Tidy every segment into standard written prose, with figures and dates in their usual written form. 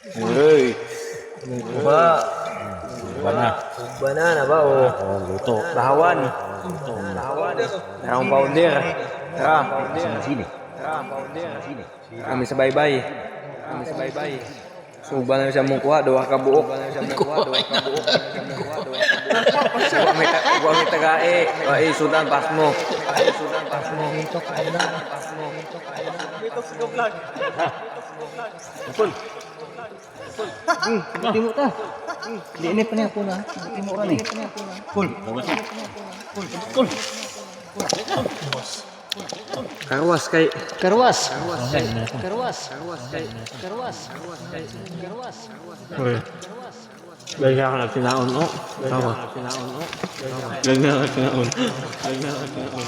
Uy. Ba. Ba na. Banana ba o? Oh, luto. Bahawan. Luto. Bahawan. Narang pounder. Tara. Sa sini. Tara. Sini. Kami sa baybay. Kami sa baybay. Suba na siya mong kuha, duha ka buok. Siya mong kuha, duha ka buok. Siya mong kuha, duha ka buok. Wa may tagae. Wa eh, sudan pas mo. Sudan pas mo. Timo ta. Di ini pa niya po na. Timo ra ni. Kul. Kul. Karwas kay Karwas. Karwas. Karwas. Karwas. Uy. Lagyan ka na tinaon, oh. Tama. Tinaon, oh. Lagyan ka tinaon. Lagyan ka tinaon.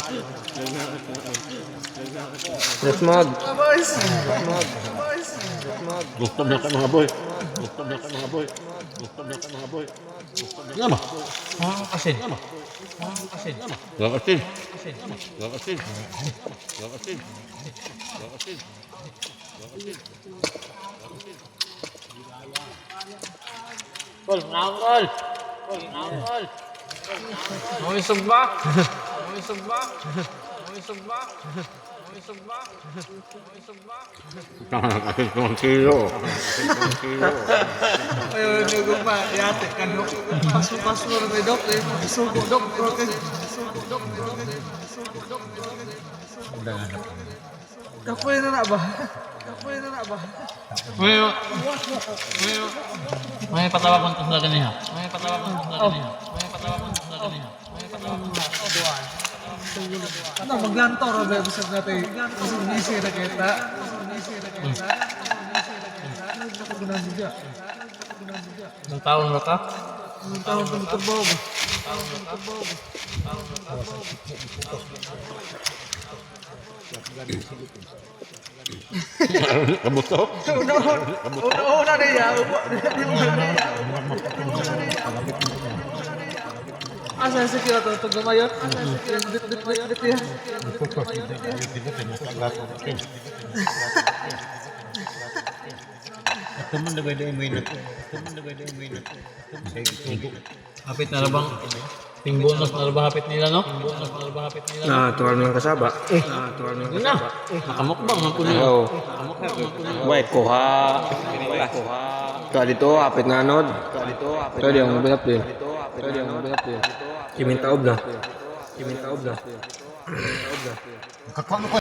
Lagyan ka tinaon. Let's mod. Gusto na ka mga boy. Gusto na ka mga boy. Gusto na ka mga boy. Nga ba? Asin. Asin. Wala asin. Wala asin. Wala asin. Wala asin. Kol, ngangkol. Kol, ngangkol. May sugba. May sugba. May sugba. May sugba. May sugba. Asin ko ang kilo. Asin ko ang kilo. Ayun, nagugma, yate, kanok. Paso-paso na may dok, eh. Sugo, dok, dok, eh. Sugo, dok, dok, eh. Sugo, dok, dok, eh. Kapoy na na ba? Kapoy na na ba? May may may patawag ko sa ganiha. May patawag ko sa ganiha. May patawag ko sa ganiha. May patawag ko sa Ano, maglantaw ra ba bisag natin? Bisag busy na kita. Bisag busy na kita. Busy na kita. Nakagunan siya. Nang taon na ka? Anong taon ka magtrabaho ba? Kabuto. Una na iya. Una na iya. Asa sa kira to to gumayot? Asa sa kira bit bit bit bit ya. Hapit na bang ting bonus na ba hapit nila, no? Ting bonus na ba hapit nila? Na, tuwal mo lang kasaba. Na, tuwal mo lang Yun na. kasaba. Nakamukbang man po nila. Oo. Nakamukbang man po nila. Wait, kuha. Kuha. Tuwa dito, apit na anod. Tuwa dito, apit na anod. Tuwa dito, apit na anod. Kimintaob na. Kimintaob na. Kimintaob na.